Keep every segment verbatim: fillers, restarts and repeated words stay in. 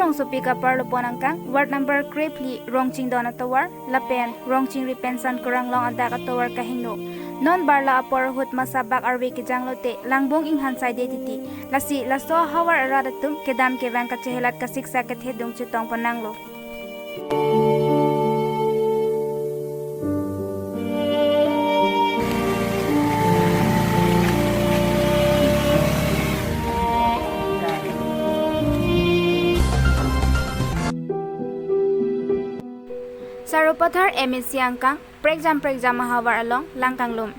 Sopi kaparlo pon angkang, ward number krephli Rongchingdon atovar, lapen Rongchingri pen Sankorang Long adak atovar kahingno. Non barla apor ahut masabak arve kejanglote, langbung inghan saide titi. Lasi laso ahavar arat atum kedam kevang kachehelat kasiksa kethedung chetong pon nanglo. Sarupathar M A C angkang, prekjam prekjam ahavar along lang kanglum.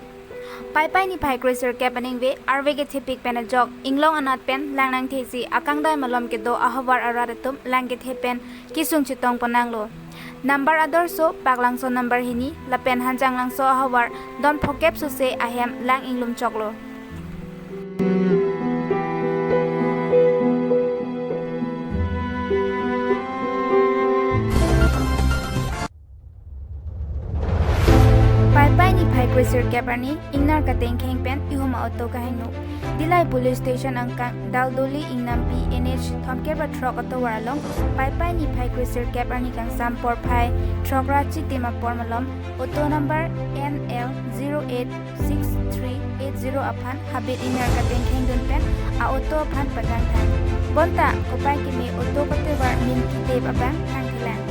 Paipai niphai kresirkep aningve arve kethepik pen ajok, inglong anat pen lang nangthesi akangdai malom kedo ahavar arat atum lang kethe pen kesung chetong pon nanglo. Number adorso Paklangso number hini lapen Hanjanglangso ahavar don phokep suse ahem lang inglum choklo. Paipai niphai kresirkep arni ingnar katengkheng pen ihum a-auto kahingno. Dillai Police Station angkang Daldoli Ingnampi N H thomkep ra throk atovar along Paipai niphai kresirkep arni kangsam porphai throk ra chitim apor malom auto number N L zero eight six three eight zero aphan habit ingnar katengkhengdun pen a-auto aphan pajangthan. Bonta kopai keme auto katovar Minki Deb abang thangthelang.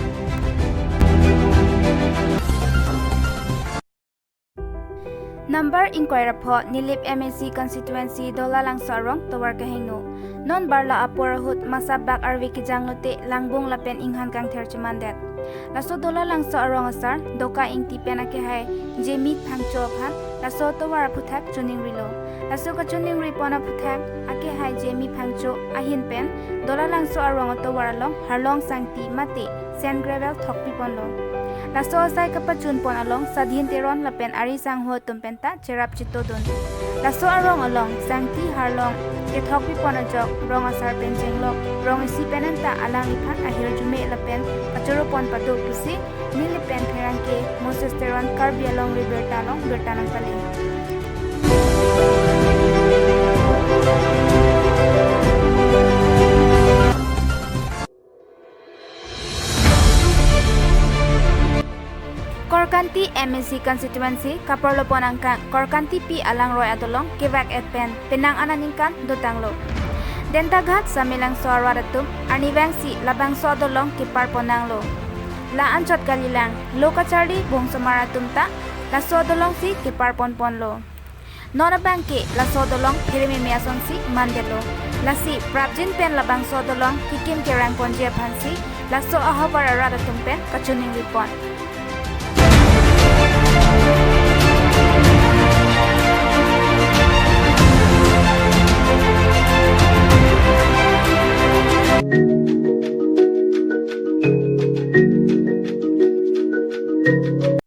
Number ingkoi ra pho, Nilip M A C constituency Dolalangso arong tovar kahingno. Non barla apor ahut masabak arve kejanglote langbung lapen inghan kangther chemandet. Laso Dolalangso arong asar Doka Ingti pen akehai Jemi Phangcho aphan laso atovar aphuthak choningrilo. Laso kachoningri pon aphuthak akehai Jemi Phangcho ahin pen Dolalangso arong atovar along harlong sangti mate sand gravel thokpi ponlo. Laso asai kapachun pon along Sadhin Teron lapen ari sangho atum penta cherap chetodun. Laso arong along sangti harlong kethokpi pon ajok rong asar pen jenglok, rong isi pen anta alangliphan ahirjume lapen kachoro pon paduk pusi Nilip pen pherangke Moses Teron Karbi Anglong Ri Birta along birta nangpale. Korkanthi M A C constituency kaparlo pon angkang Korkanthi P Alangroi adolong kevak et pen penang aningkan dotanglo. Dentaghat Samelangso arat atum arnivangsi labangso adolong kepar pon nanglo. La anchot kalilang, lo kacharli bungsomar atum ta laso adolongsi kepar pon ponlo. Non abangke laso adolong pherememe asonsi mandetlo. Lasi prapjin pen labangso adolong kekim kerang ponji aphansi laso ahavar arat atum pen kachoningri pon.